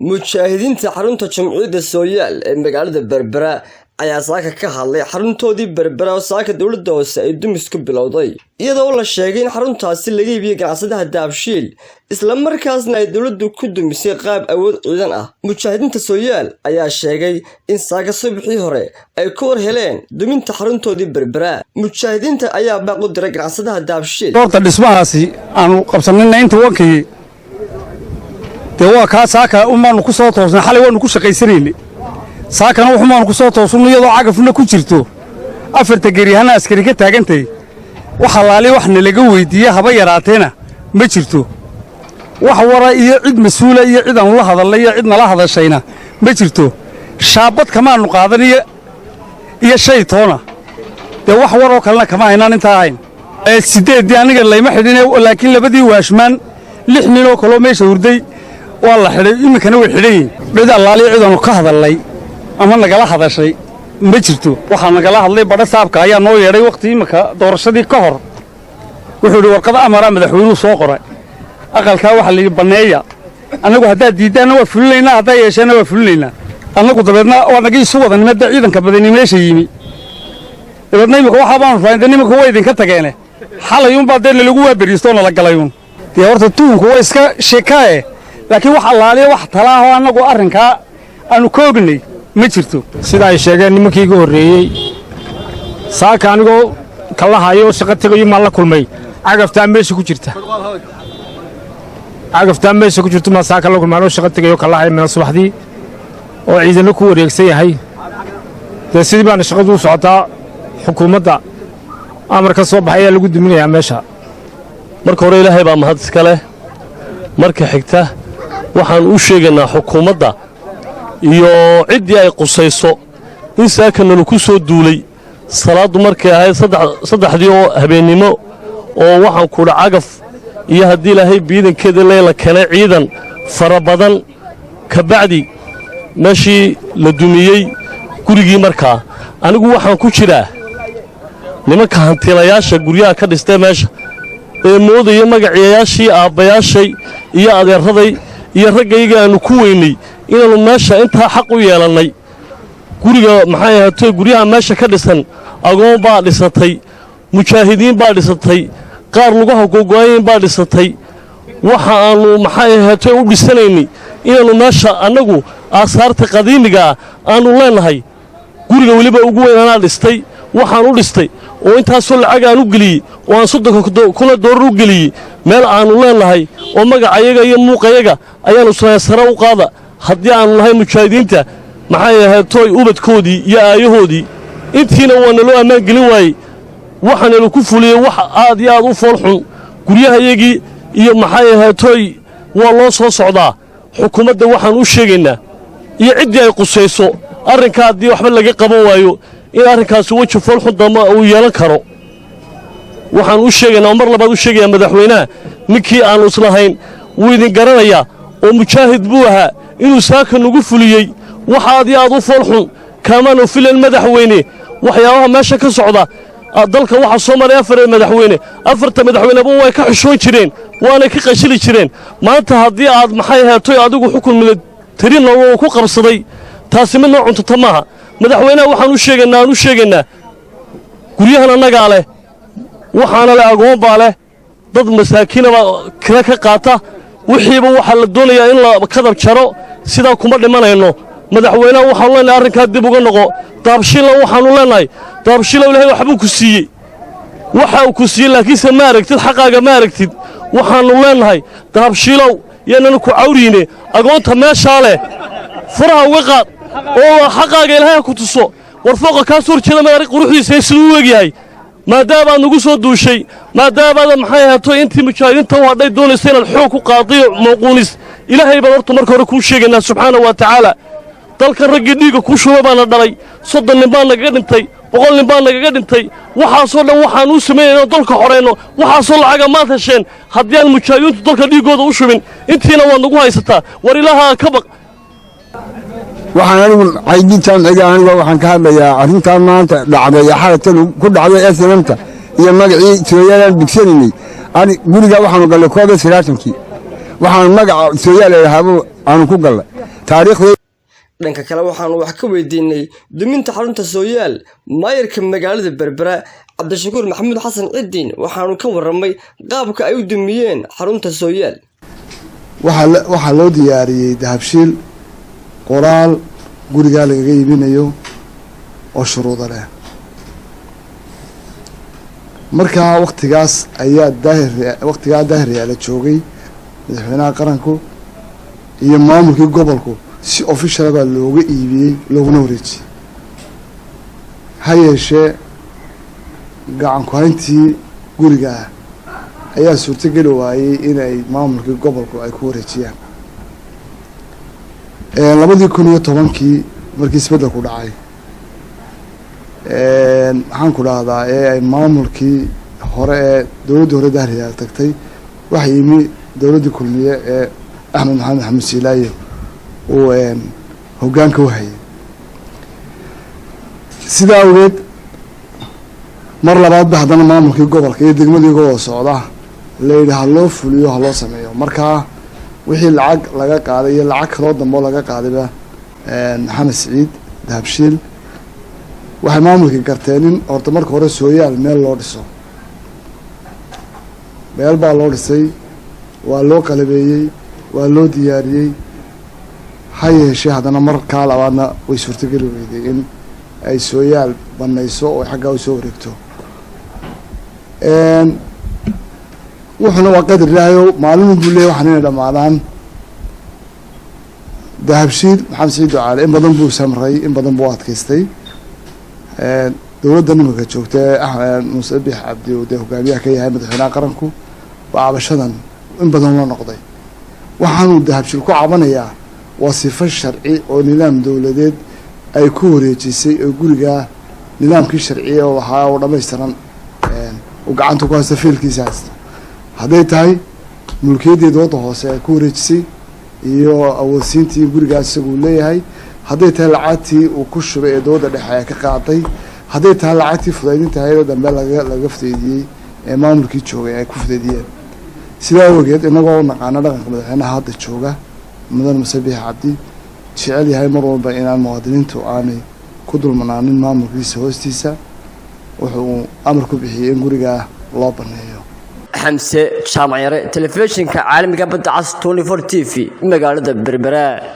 Mujaahidiinta xarunta Jamciyadda Sooyaal ee magaalada Berbera ayaa saaka ka hadlay xaruntoodii Berbera oo saaka dowladda hoose ay dumis ku bilowday, iyadoo la sheegay in xaruntaasi laga iibiyey ganacsadaha Dahabshiil, isla markaasna ay dowladdu ku dumisay qaab awood ciidan ah. Mujaahidiinta Sooyaal ayaa sheegay in saaka subaxii hore ay ku war heleen duminta xaruntoodii Berbera. Mujaahidiinta ayaa baaq u diray ganacsadaha Dahabshiil. Horta dhismahaasi aanu qabsanayna inta wankii dee waa kaa saaka umaanu ku soo toosnay. Xalay waannu ku shaqaysanaynay, saakana wuxumaanu ku soo toosnay iyadoo cagafna ku jirto, afarta geryahana askari ka taagantay. Wax allaali wax nalaga weyddiiye haba yaraateena ma jirto. Wax wara iyo cid mas-uula iyo cid aanu la hadalnay iyo cid nala hadashayna ma jirto. Shaabad kamaannu qaadan iyo shay toona. Dee wax waroo kalena kama haynaan intaa ahayn. Siddeeddii aniga layma xidhine, laakiin labadii waashmaan, 6 ninoo kaloo meesha hurday waa la xidhay, iminkana way xidhan yihin. Cid allaaliyo cidaannu ka hadalnay ama nagala hadashay ma jirto. Waxaa nagala hadlay badha saabka ayaa noo yeedhay wakhti iminka doorashadii ka hor. Wuxuu yidhi warqad amaraa madaxweynuhu soo qoray, aqalkaa waxaa layidhi banneeya. Annagu haddaad diiddaanna waa fulinaynaa, haddaa yeesheenna waa fulinaynaa. Annagu dabeedna waa naga isu wada nimada ciidanka badani meesha yimi. Dabeedna iminka waxaa baanu raacin dee nimanka way idinka tageene. Xalayuunbaa dee nalagu waaberiistoo nala galayuun. Dee horta tuhunku waa iska sheekaaye, laakiin wax allaaliya wax talaahoo annagu arrinkaa aanu ka ognay ma jirto. Sida ay sheegeen nimankii iga horreeyey, saaka anigoo kalahayo shaqo tegayo maan la kulmay cagaftaa meesha ku jirta. Cagaftaa meesha ku jirto maan saaka la kulmay anoo shaqo tegayo kalahayo mina subaxdii oo ciidanno ku wareegsan yahay. Dee sidii baana shaqadu u socotaa. Xukuumadda amar ka soo baxay ayaa lagu duminayaa meesha. Marka hore Ilaahay baa mahad iska leh. Marka xigta waxaan u sheegaynaa xukuumadda iyo ciddii ay qusayso in saaka nala ku soo duulay salaaddu markay ahayd 3dii oo habeennimo, oo waxaan kudha cagaf iyo haddii Ilaahay biidankeeda leyla keenay ciidan fara badan. Ka bacdi meeshii la dumiyey gurigii. Markaa anigu waxaan ku jiraa nimanka hantiilayaasha guryaha ka dhistay meesha ee moodaya magaciyayaashii aabbayaashay iyo adeerraday iyo raggayga aannu ku weynay inaannu meesha intaa xaq u yeelannay. Guriga maxay ahaatee, guryaha meesha ka dhisan agoon baa dhisatay, mujaahidiin baa dhisatay, qaar lugaha gogo'ayin baa dhisatay. Waxa aannu maxay ahaatee u dhisanaynay inaannu meesha annagu aasaarta qadiimigaa aannu leennahay. Guriga weliba ugu weyn anaa dhistay. Waxaan u dhistay oo intaasoo lacag aan u geliyey oo aan 30,000 doolar u geliyey meel aannu leennahay oo magacayaga iyo muuqayaga ayaannu sare sare u qaada haddii aannu nahay mujaahidiinta maxay ahaatooy ubadkoodii iyo aayahoodii. Intiina waa naloo ammaan gelin waayey. Waxaanala ku fuliyey wax aad iyo aad u foolxun. Guryahayagii iyo maxay ahaatooy waa loo soo socdaa. Xukuumadda waxaan u sheegaynaa iyo ciddii ay qusayso arrinkaa haddii waxba laga qaban waayo in arrinkaasi weji foolxun damba uu yeelan karo. Waxaan u sheegaynaa oo mar labaad u sheegayaa madaxweynaha, ninkii aannu islahayn wuu idin garanayaa oo mujaahid buu ahaa, inuu saaka nagu fuliyey wax aad iyo aad u foolxun. Kaamaanu filan, madaxweyne, waxyaabaha meesha ka socda. Dalka waxaa soo maray afar madaxweyne. Afarta madaxweyneba way ka xishoon jireen, waanay ka qashili jireen. Maanta haddii aad maxay ahaatoy adigu xukun milatari noogu ku qabsaday, taasi mid noo cuntata maaha. Madaxweynaha waxaan u sheegaynaa, aan u sheegaynaa, guryahan annagaa leh, waxaana leh agoon baa leh, dad masaakiinaba kira ka qaata. Wixiiba waxaa la doonayaa in la kadab jaro. Sidaa kuma dhimanayno. Madaxweynaha waxaanu leenahay arrinkaa dib uga noqo. Dahabshiilla waxaannu leenahay, Dahabshiilow, Ilahay waxbuu ku siiyey, waxa uu ku siiyey, laakiinse ma aragtid xaqaaga, ma aragtid. Waxaannu leenahay, Dahabshiilow, yaananu ku cawriine, agoonta meeshaa leh furaha uga qaad oo xaqaaga Ilaahay ha ku tuso. War fooqa kaa soo horjeeda maad arag quruxdiisa siduu u egyahay? Maadaamaad nagu soo duushay, maadaamaad maxay ahaato intii mujaahidiinta u hadhay doonaysa inaad xoog ku qaadiyo mawquunis, Ilaahay baan horta marka hore kuu sheegaynaa subxaana wa tacaala. Dalkan raggii dhiigga kuu shuba baana dhalay. 30 nin baa nagaga dhintay, 100 nin baa nagaga dhintay. Waxaasoo dhan waxaan u samaynayno dalka xorayno. Waxaasoo lacaga maad hesheen haddii aan mujaahidiintu dalka dhiiggooda u shubin. Intiina waad nagu haysataa. War Ilaaha ka baq. Waxaan anigu Caydiid Jaamciga. Aniga waxaan ka hadlayaa arrintaa maanta dhacday ee xalatan ku dhacday SNM-ta iyo magacii Sooyaalaan dugsanaynay. Gurigaa waxaanu gallay 91-kii. Waxaanu magaca Sooyaal lahaabo aanu ku gallay. Taariikhda. Dhanka kale, waxaanu wax ka weydiinay duminta xarunta Sooyaal maayarka magaalada Berbera, Cabdishakuur Maxamuud Xasan Cidiin. Waxaanu ka waramay qaabka ay u dumiyeen xarunta Sooyaal. Waxaa loo diyaariyey Dahabshiil qoraal gurigaa lagaga iibinayo oo shuruudo leh. Markaa waktigaas ayaa Daahir, waktigaa Daahir Yaala joogay madaxweynaha qaranku iyo maamulkii gobolku. Si official baa looga iibiyey, looguna wareejiyey. Ha yeeshee, gacan ku-hayntii gurigaa ayaa suurtogeli waayey inay maamulkii gobolku ay ku wareejiyaan. 2010-kii markii isbeddelku dhacay, maxaan ku dhahdaa, ee ay maamulkii hore ee dowladdii hore Daahir tagtay, waxaa yimi dowladdii Kulmiye ee Axmed Maxamed Maxamuud Siilaayo uu hoggaanka u hayay. Sidaa awgeed, mar labaad ba haddana maamulkii gobolka iyo degmadii gobolka socda la yidhi ha loo fuliyo, ha loo sameeyo. Markaa wixii lacag laga qaaday iyo lacag kaloo dambe oo laga qaadayba Maxamed Siciid Dahabshiil, waxay maamulkii garteen in horta marka hore Sooyaal meel loo dhiso. Meel baa loo dhisay, waa loo qalabeeyey, waa loo diyaariyey. Ha yeeshee, haddana markaa labaadna way suurtogeli weyday in ay Sooyaal banayso oo xaggaa usoo wareegto. Wuxuuna waa qadar Ilaahayo, maalin buu leeyay waxaan inay dhamaadaan. Dahabshiil Maxamed Siciid Ducaale in badan buu samray, in badan buu adkaystay. Dowladda nimanka joogta ee Axmed Muuse Bix Cabdi uu dee hogaamiyaha ka yahay, madaxweynaha qaranku, waa cabashadan in badan loo noqday. Waxaanuu Dahabshiil ku cabanayaa waa sifo sharci oo nidaam dowladeed ay ku wareejisay, oo gurigaa nidaamkii sharciya oo lahaa oo dhammaystiran uu gacanta ku haysta, fiilkiisa haysta, hadday tahay mulkiyaddii dowladda hoose ay ku wareejisay iyo awoodsiintii gurigaas isagu leeyahay, hadday tahay lacagtii uu ku shubay ee dowladda dhexe ay ka qaaday, hadday tahay lacagtii fudaydinta hayada dambe laga fudaydiyey ee maamulkii joogay ay ku fudaydiyeen. Sidaa awgeed, innagoo u naqaano dhaqanka madaxweynaha hadda jooga, Mudan Muse Biixi Cabdi, jecel yahay mar walba inaan muwaadiniintu aanay ku dulmanaanin maamulkiisa hoostiisa, wuxuu amar ku bixiyey in gurigaa loo baneeyo. Xamse Jaamac Yare, telefishinka caalamiga Badda Cas 24 TV, magaalada Berbera.